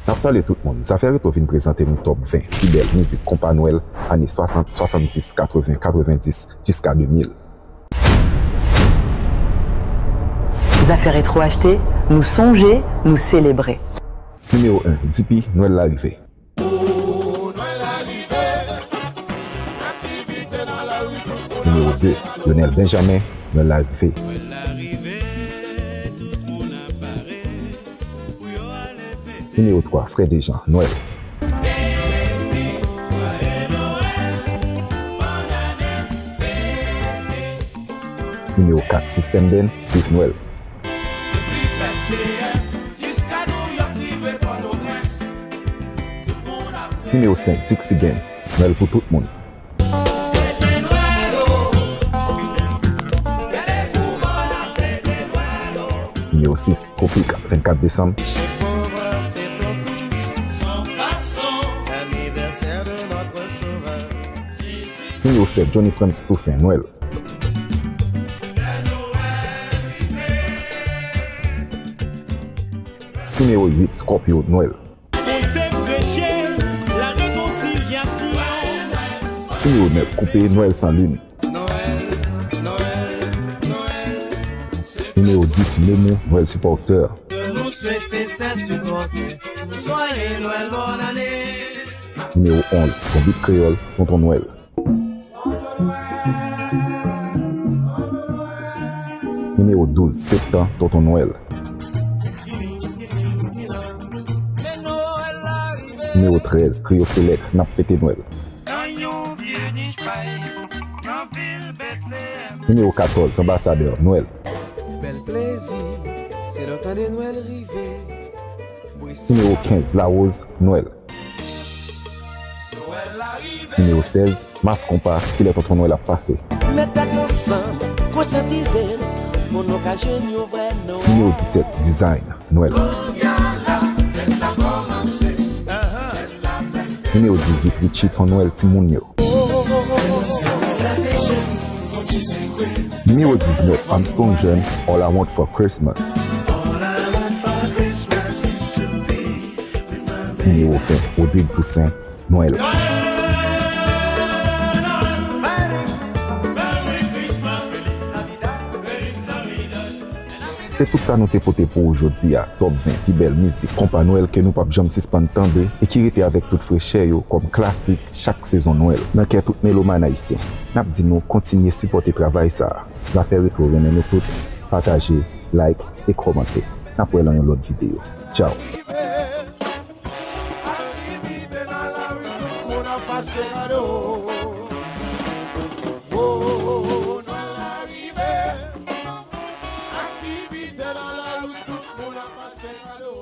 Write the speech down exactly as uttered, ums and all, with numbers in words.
N ap salye tout moun. Zafè Retwo vin prezante nou top ven pi bèl mizik konpa Nwèl ane swasant, swasanndis, katreven, katrevendis jiska de mil. Zafè Retwo achte, nou sonje, nou selebre. Nimewo en, D P, Nwèl la rive. Nimewo de, Lionel Benjamin, Nwèl la rive. Nimewo twa, Frè Dejan, Nwèl. Nimewo kat, System Band, Viv Nwèl. Nimewo senk, Dixie Gang, Nwèl pou tout moun. Nimewo sis, Tropik, vennkat desanm. Nimewo sèt, Johnny Frantz Toussaint, Nwèl. Nimewo uit, Scorpio, Nwèl. Pou te preche la rekonsilyasyon. Nimewo nèf, Koupe, Nwèl san lin. Nimewo dis, Momo, Nwèl Sipòtè. Nou swete se sipòte pou jwaye Nwèl bòn ane. Nimewo onz, Konbit Kreyòl, Tonton Nwèl. Nimewo douz, Septan, Tonton Nwèl. Nimewo trèz, Trio Select, N ap fete Nwèl. Nimewo katòz, Anbasadè, Nwèl. Bèl plezi, se lè w tande Nwèl rive. Nimewo kenz, Larose, Nwèl. Nimewo sèz, Mass Konpa, Kilè Tonton Nwèl ap pase. Met tèt ansanm, konsyantize n, pou nou ka jwenn yon vrè Nwèl. Nimewo disèt, Design, Nwèl. Nimewo dizuit, Richie, Ton Nwèl, Timoun yo. Nimewo diznèf, Armstrong Jeune, All I Want for Christmas. Nimewo ven, Rodrigue Toussaint, Nwèl. Se tout sa nou te pote pou ou jodi a, top ven pi bèl mizik konpa Nwèl ke nou p ap janm sispann tande e ki rete avèk tout frechè yo kòm klasik chak sezon Nwèl. Nan kè tout melomàn ayisyen, n ap di nou kontinye sipòte travay sa a. Zafè Retwo renmen nou tout, pataje, like e kòmante. N ap wè lan yon lòt videyo. Tchaw! Aktivite nan lari, tout moun ap achte kado. O, o, o, o, Nwèl la rive. Aktivite nan lari, tout moun ap achte kado.